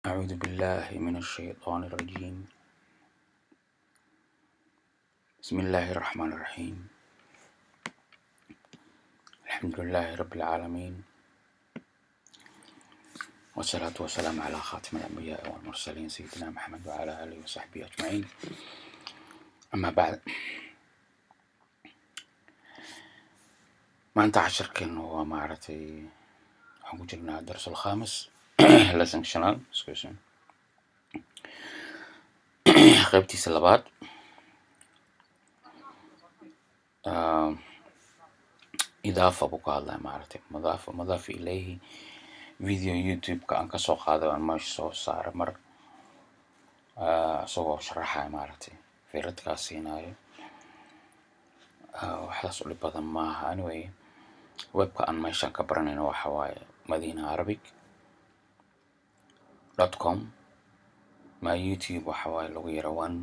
أعوذ بالله من الشيطان الرجيم. بسم الله الرحمن الرحيم. الحمد لله رب العالمين، والصلاة والسلام على خاتم الأنبياء والمرسلين، سيدنا محمد وعلى آله وصحبه أجمعين. أما بعد، maanta casharkeenu waa maaragtay waxaan ku jirnaa درس الخامس، lesson shanaad, excuse me, qaybtiisa labaad. Idaafa buu ka hadlaya, maaragtay mudaafa, mudaaf ilayhi. Video YouTube-ka aan kasoo qaaday aan meesha soo saaray mar isagoo sharaxaya, maaragtay firadkaa siinayo. Waxdaas u dhib badan maaha. Anyway, webka aan meeshan ka baranayno waxa waaye madinaarabic.com. Ma YouTube waxa waaye lagu yara one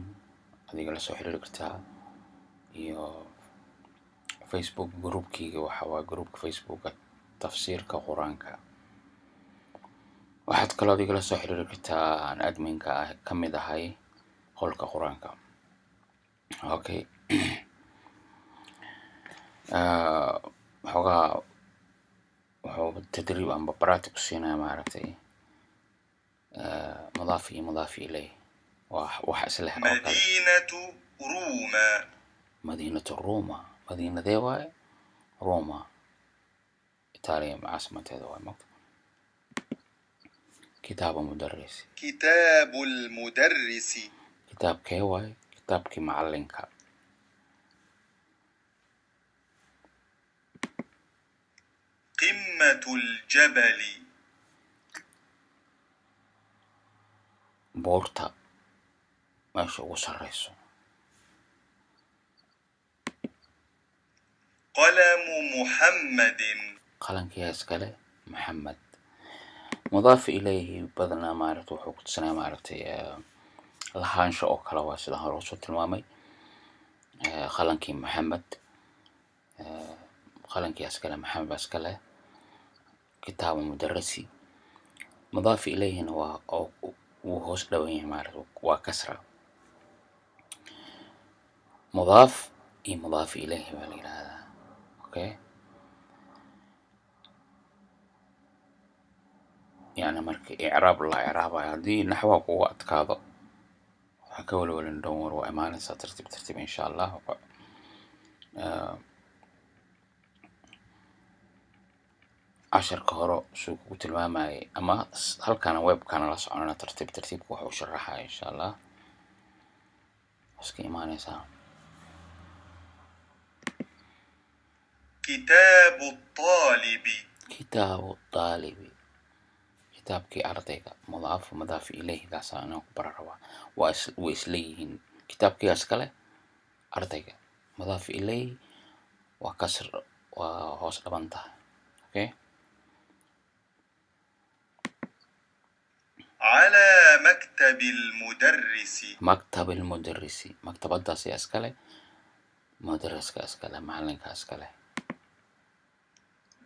adiga la soo xiriiri kartaa, iyo Facebook groupkeyga, waxa waaye groupka Facebooka Tafsiirka Qur-aanka. Waxaad kaloo adiga la soo xiriiri kartaa, aan adminka ah ka mid ahay, Qolka Qur-aanka. Okay, waxoogaa wuxuu tadriib amba practice ku siinaya, maaragtay, mudaaf iyo mudaaf ilayh, waa wax isleh oo kale. مدينة روما. مدينة روما. madiinadee waaye? Roma, Itaaliya caasimadeeda waaye mogta. كتاب مدرس. كتاب المدرس. Kitaabkee waaye? Kitaabkii macalinka. قمة الجبل. Buurta meesha ugu sarreyso. قلم محمد. Qalankiyaa iskale? Maxamed. Mudaaf ilayhi badanaa maaragtay wuxuu ku tusinaya, maaragtay, lahaansho oo kale waa, sidaan hore usoo tilmaamay. Qalankii Maxamed, qalankii iskale Maxamed baa iskale. كتاب مدرس mudaaf ilayhina waa oo wuu hoos dhawan yahay, maaragtay, waa kasra. Mudaaf iyo mudaaf ilayhi baa la yidhahdaa. Okay, yani marka icraab la icraabayo, haddii naxwaha kugu adkaado, waxaa ka walwalin, don't worry, waa imaanaysaa tartiib tartiib, insha Allah. Casharka hore suu kugu tilmaamayay ama halkana webkana la soconana, tartiib tartiibka wuxuu sharaxaya, insha Allah, iska imaanaysaa. كتاب الطالب. كتاب الطالب, kitaabkii ardayga. Mudaaf, mudaaf ilayhigaasa inaan ku bara rabaa. Waa is way isleeyihiin. Kitaabkiyaa iskale? Ardayga. Mudaaf ilayhi waa kasr, waa hoos dhaban tahay. Okay. على مكتب المدرس. مكتب المدرس, maktabadaas yaa iskale? Mudariska iskale, macalinka iskale.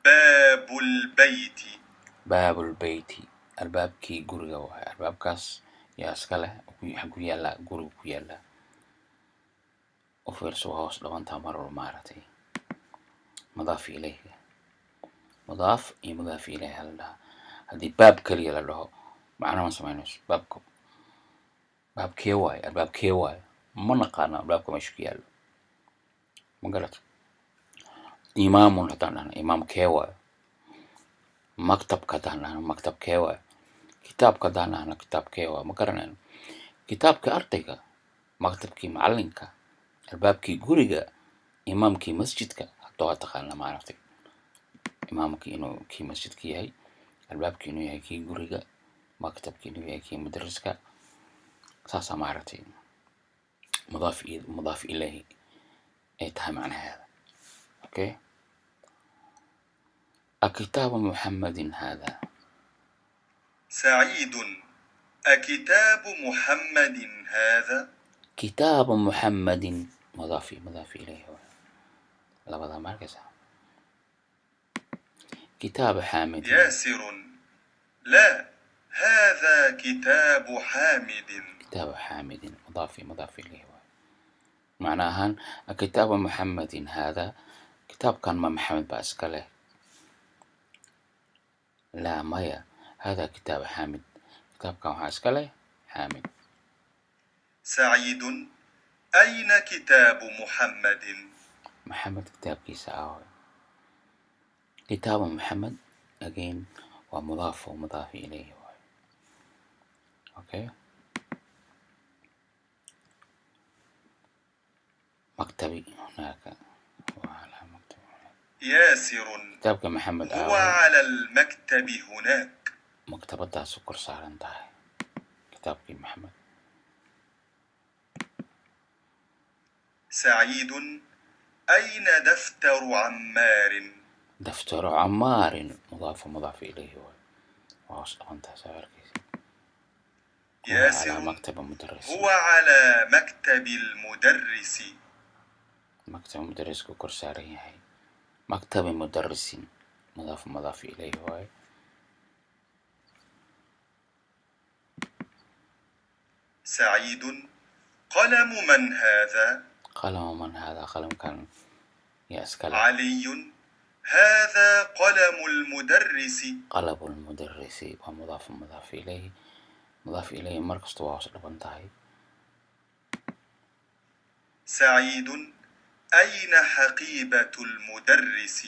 باب البيت. باب البيت, albaabkii guriga waaye. Albaabkaas yaa iska leh? Ku yaala guriga, ku yaala. U fiirso, waa hoos dhabantaa mar walba, maaragtay, mudaaf ilayhi. Mudaaf iyo mudaaf ilayhi la dhahaa. Haddii baab keliya la dhaho, macna ma samaynayso. Baabka baabkee waaye? Albaabkee waaye? Ma naqaano albaabka meesha ku yaallo, ma garato. Imaamun haddaan dhahno, imaamkee waayo? Maktabka haddaan dhahno, maktabkee waayo? Kitaabka haddaan dhahno, kitaabkee waayo? Ma garanayno. Kitaabkii ardayga, maktabkii macalinka, albaabkii guriga, imaamkii masjidka. Hadda waa taqaana, maaragtay, imaamkii inuu kii masjidka yahay, albaabkii inuu yahay kii guriga, maktabkii inuu yahay kii mudariska. Saasaa, maaragtay, mudaaf iyo mudaaf ilayhi ay tahay macnaheeda. Okay. أكتاب محمد هذا؟ سعيد: أكتاب محمد هذا؟ كتاب محمد, مضاف مضاف إليه, labada ma arkaysaa? كتاب حامد. ياسر: لا، هذا كتاب حامد. Kitaabu Xaamidin, mudaafi mudaaf ilayhi waay. Macna ahaan, kitaabu Muxamedin haadaa, kitaabkan ma Maxamed baa iska leh? Laa, maya, haadaa kitaabu Xaamid, kitaabkan waxaa iska leh Xaamid. سعيد: أين كتاب محمد؟ Maxamed kitaabkiisa aaway? Kitaabu Maxamed again waa mudaaf oo mudaafi ilayhi waay. Okay, maktabi hunaaka وعلى مكتب. ياسر: Kitaabka Maxamed هو aaway? على المكتب هناك. Maktabadaasu kor saaran tahay kitaabkii Maxamed. سعيد: أين دفتر عمار؟ Daftaru Camaarin, mudaafu mudaaf ilayhi waay, waa hoos dhabantahay, saa arkaysa. هو على ياسر: مكتب مدرس. هو على مكتب المدرس. Maktab mudarisku kor saaran yahay. Maktabi mudarisin, mudaaf mudaaf ilayhi waay. سعيد: قلم من هذا؟ Qalama man haadaa, qalamkan yaa iska leh? علي: هذا قلم المدرس. Qalabu lmudarisi waa mudaaf mudaaf ilayhi. Mudaaf ilayhi mar kasta waa hoos dhaban tahay. سعيد: أين حقيبة المدرس؟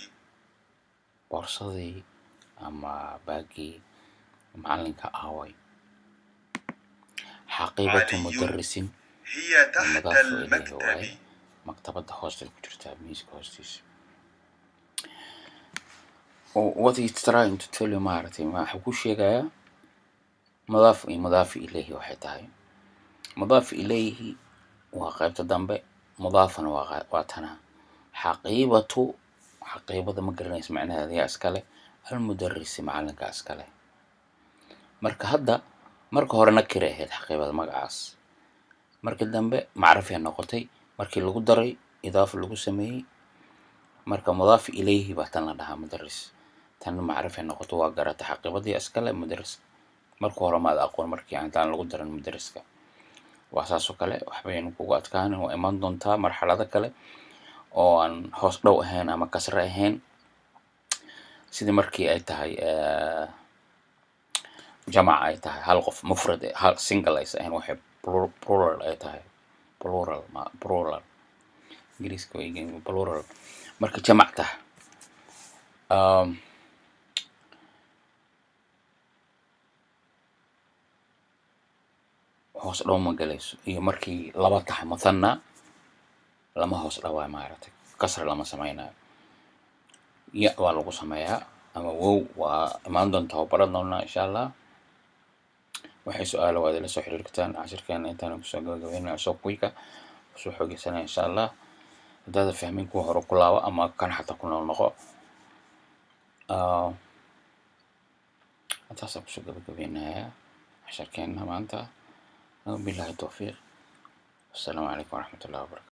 Boorsadii ama baagii macalinka aaway? Xaqiibatu علي: mudarisin هي تحت mudaafu ilayhi waaye. المكتب. Maktabada hoosteed ku jirtaa, miiska hoostiisa. What he's trying to tell you, maaragtay, waxuu ku sheegayaa mudaaf iyo mudaafi ilayhi waxay tahay. Mudaaf ilayhi waa qaybta dambe, mudaafana waa tana. Xaqiibatu, xaqiibada ma garanaysa macnaheeda, yaa iskale? Almudarisi, macalinka iskale. Marka hadda, marka hore nakira ahayd xaqiibada magacaas, markii dambe macrifay noqotay markii lagu daray idaafo lagu sameeyey. Marka mudaaf ilayhi baa tan la dhahaa, mudaris. Tan macrifay noqoto, waa garata xaqiibadii iskale mudaris. Marka hore maad aqoon markii aan taan lagu daran mudariska. Waa saas oo kale, waxbaynu kugu adkaanin. Waa iman doontaa marxalado kale oo aan hoos dhow ahayn ama kasre ahayn, sidii markii ay tahay jamac ay tahay, hal qof mufrad eh, hal single aysan ahayn, waxay plural ay tahay. Plural ma plural, Ingiriiska way yihiin plural. Marka jamac tahay, hoos dhow ma galayso. Iyo markii laba tahay, muthana, lama hoos dhawaayo, maaragtay, kasra lama sameynayo, ya waa lagu sameeyaa ama wow. Waa imaan doontaa, waa baran doonaa insha Allah. Waxay su-aalo waad ila soo xiriiri kartaan. Cashirkeena intaan kusoo gabagabeynaya, soo quick kusoo xoogeysanaya insha Allah. Haddaada fahmin, kuwa hore ku laabo ama kan xataa ku nool noqo. Intaasaan kusoo gabagabeynaya casharkeena maanta. Wabillahi towfiiq, wasalaamu calaykum waraxmatullahi wabarakatu.